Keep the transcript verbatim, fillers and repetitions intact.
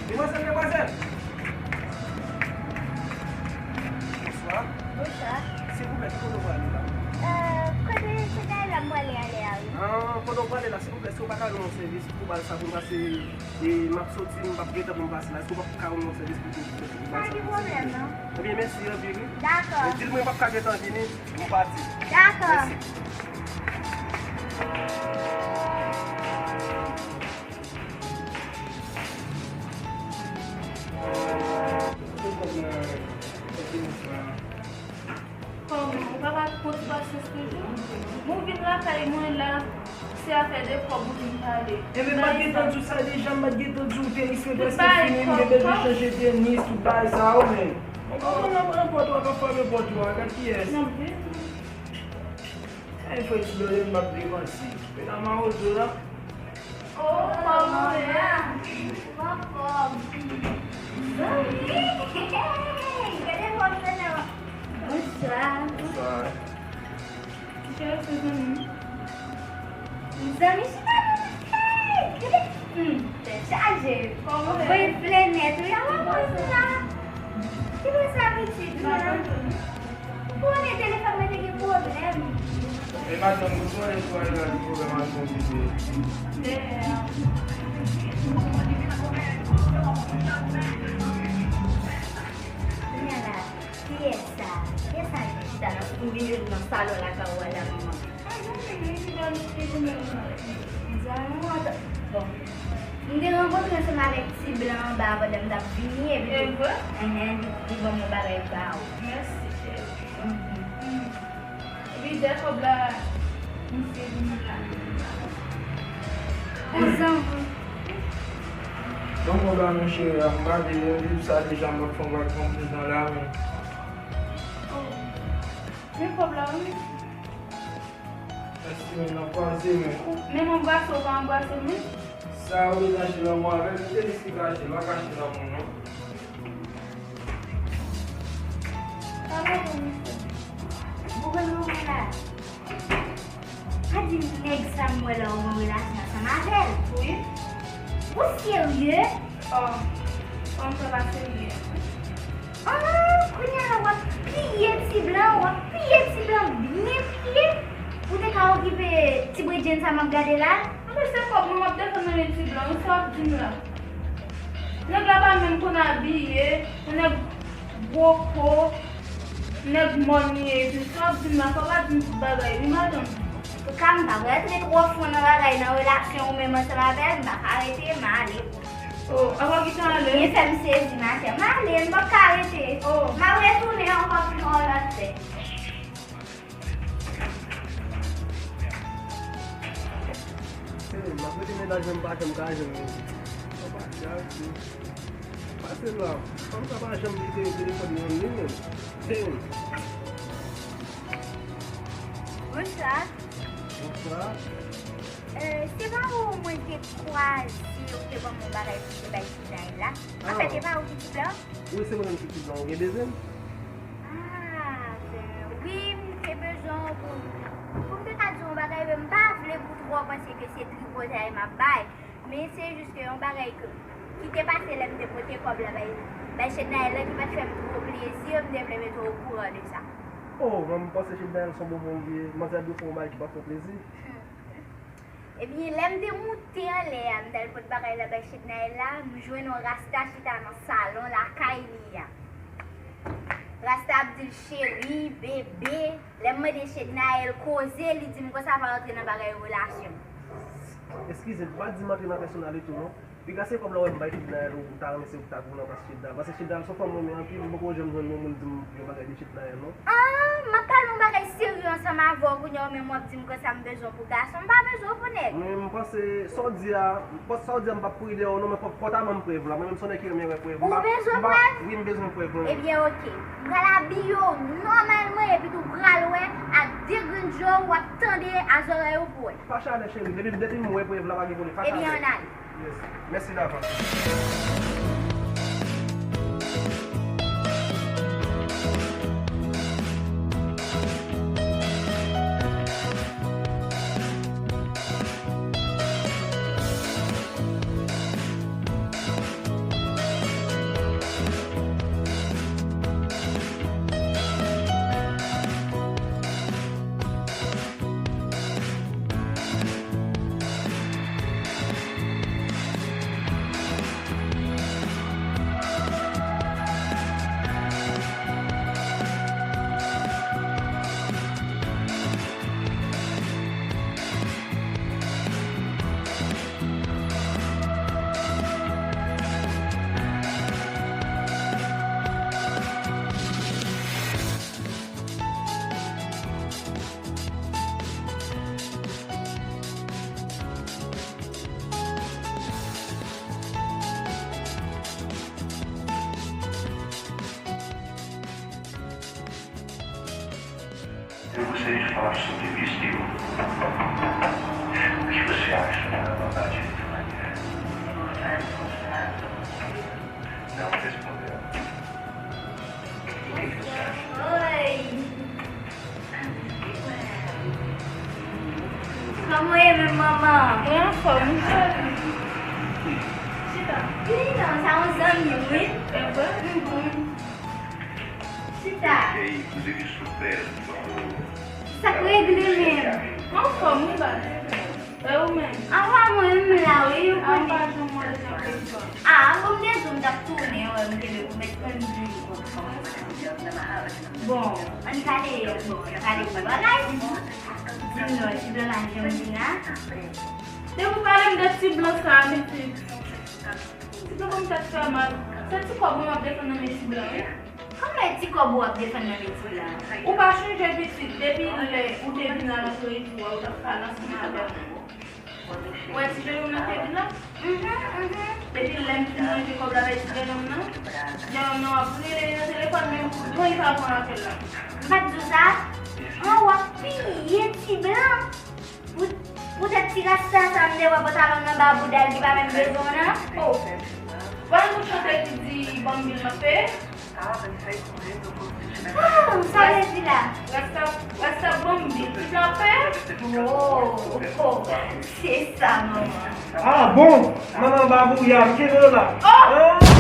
Demwazèl, demwazèl! Bonswa. Bonswa. Silvouplè, ki kote w prale la? Euh, kote, kote la m prale ale a, wi. Ah, kote w prale la, silvouplè, èske w pa ka rann mwen yon sèvis pou bal sa pou m pase, e m ap soti, m p ap gen tan pou m pase la, èske w pa ka rann mwen yon sèvis pou, pou, pou bal sa? Pa gen pwoblèm, non. Ebyen, mèsi anpil, wi. Dakò. Men di l mwen m p ap ka gen tan vini, m pati. Dakò. Mèsi. Kòman, ou pa ka pran ti pasyans toujou? Bon, vin lakay mwen la, se afè de kòb ou vin pale. Enben, m pa t gentan di w sa deja, m pa t gentan di w tenis mwen prèske fini, m gen bezwen chanje tenis, tout bagay sa yo, men. Mwen pa konn nan, nan pòt ou a, k ap frape pòt ou a, gad kiyès. N ap vin. Ay, fè ti dòlè m ap depanse. Pena mawozo la. Oh, kòman w ye? Ou anfòm? Zanmi! Gade fòm sa non. Bonswa. Bonswa. Kijan w ye, zanmi m? Zanmi, chita non. Hey! Gade. Hmm, tèt chaje. Kòman w ye? Mwen flè nèt, wi. Ala mwen sou la. Ki lè sa abitid, wi, la? Ou konnen telefòn mwen te gen pwoblèm. E madanm, ou konnen swa e la gen pwoblèm ak konpitè. Kounye a la, kiyès sa? Kiyès sa ki chita nan, nan salon lakay ou a la, manman? Ah, non, men, men, ki dòmi ki pou mwen. Bon. M te rankontre ansanm avèk ti blan anba a pandan m t ap vini, epi tou, enhen, li, li ban m yon bagay ba ou. Mèsi, cheri. Mhm. Mm. Epi dè kòb la, misye vini la. Bon, kòb la, men cheri, a m pa vle, lè m di w sa deja, m ap fè yon bagay konplizan la, men. Oh. Men kòb la, wi. Èske n ap kwaze men? Men m anbrase w, pa anbrase m, wi. Sa yo te kache lanmou avè l, se li ki kache l, pa kache lanmou non. Pa pale, mesye. Ou wè, ou wè la. Pa di m nèg sa m wè la ou gen relasyon ansanm avè l. Wi. Ou serye? Oh, fanm sa pa serye. Ah, kounye a la w ap piye ti blan, w ap piye ti blan byen piye. Ou te ka okipe ti bredjenn sa m ap gade la? Anben se kòb mwen m ap defann nan men ti blan, wi, sa w ap di m la. Nèg la pa menm konn abiye, yon nèg gwo po, nèg mòn li ye, epi sa w ap di m la, fò w pa di m tout bagay, wi, madanm. Antouka, m p ap rantre twò fon nan bagay, nan relasyon ou menm ansanm avè l, m pa ka rete, m ale. Oh, ankò ki tan ale? Byen fè m sezi, machè. M ale, m p ap ka rete. Oh. M ap retounen ankò pi yon lòt lè. Hey, m ap rete mennaj mwen, m pa janm ka jwenn li. Papa, pase la. Fanm sa pa janm kite telefòn li nan men l. Hey. Bonswa. Bonswa. Euh, se pa ou mwen te kwaze, ou te ban m yon bagay pou m te bay Chednaël la. Anfèt, se pa ou ki ti blan? Wi, se mwen menm ki ti blan. Ou gen bezwen m? Ah, wi, m te bezwen w pou, pou m te ka di w yon bagay, men m pa vle pou w twò panse ke se tripotay m ap bay. Men se jis ke yon bagay ke, ki te pase lè m te pote kòb la bay, bay Chednaël la ki pa t fè m twò plezi, m te vle mete w okouran de sa. Oh, mwen, m panse Chednaël se yon bon moun li ye. Manzè ap di w fè yon bagay ki pa fè w plezi. Hmm. Ebyen, lè m te moute anlè a, m t al pot bagay la bay Chednaël la, m jwenn yon rasta chita nan salon lakay li a. Rasta ap di l cheri, bebe. Lè m mande Chednaël koze, li di m konsa pa rantre nan bagay relasyon. Eskize, pa di m antre nan pèsonalite w non. Piga se kòb la w wè m bay Chednaël, ou ta renmen se ou ki ta pran nan plas Chednaël. Paske Chednaël se yon fanm mwen renmen anpil, m poko janm jwenn yon moun di m yon bagay de Chednaël non. Ah, m ap pale yon bagay serye ansanm avè w, kounye a ou menm w ap di m konsa m bezwen w pou gason, m pa bezwen w pou nèg. Men m panse, sa w di a, m panse sa w di a m p ap kouri dèyè w non, men fò, fò w ta ban m prèv la, mwen menm se yon nèg ki renmen wè prèv. Ou bezwen prèv? Wi, m bezwen prèv mwen menm. Ebyen, oke. M pral abiye w nòmalman, epi tou w pral wè ak de grenn je w, w ap tande a zòrèy ou pou wè. Fache avè cheri, depi, depi m wè prèv la pa gen pwoblèm, fache avè. Ebyen, ann ale. Yes. Mèsi davans. Seja falar sobre o seu destino. O que você acha da vontade de falar? Não responderá. O que que você acha? Oi! Kòman w ye menm, manman? Mwen anfòm, wi, cheri. Chita. Wi, non, sa yon zanmi, wi. E vre? Mhm. Chita. E aí, inclusive, supera, por favor. Sa k regle menm? Anfòm, wi, baz. E ou menm? Anfòm, mwen menm la, wi, ou konnen. A, ou pa janm mande nan Facebook. A, bon, m te di w m t ap tounen, wè, m te vle pou mèt konn di. Bon, ann pale, bon, ann pale de bagay. Di m non, ti blan la, jan m di la. Depi w pale m de ti blan sa a, pitit. Ti blan ban m tèt fè mal. Se ti kòb mwen m ap defann nan men ti blan, wi. Kòman e ti kòb ou ap defann nan men ti blan? Ou pa chonje, pitit, depi lè ou te vin la nan korij ou a, ou t ap pale ansanm avè m. Ou wè ti jennonm nan te vin la? Mhm, mhm. Depi lè m fin ranje kòb la bay ti jennonm nan, jennonm nan ap rele li nan telefòn, menm pou dlo li pa pran apèl la. M pa t di w sa? An, w ap piye ti blan. Pou, poutèt ti rasta sa m te wè pantalon nan ba bouda l ki pa menm bezwen w nan. Oh. Ban nou chante ki di Bambi l nan pe. Ah, sa vle di la. Rasta, rasta Bambi l ki nan pe. Oh, oh, se sa, manman. Ah, bon? Manman Babouya, kenbe w la. Oh! Ah!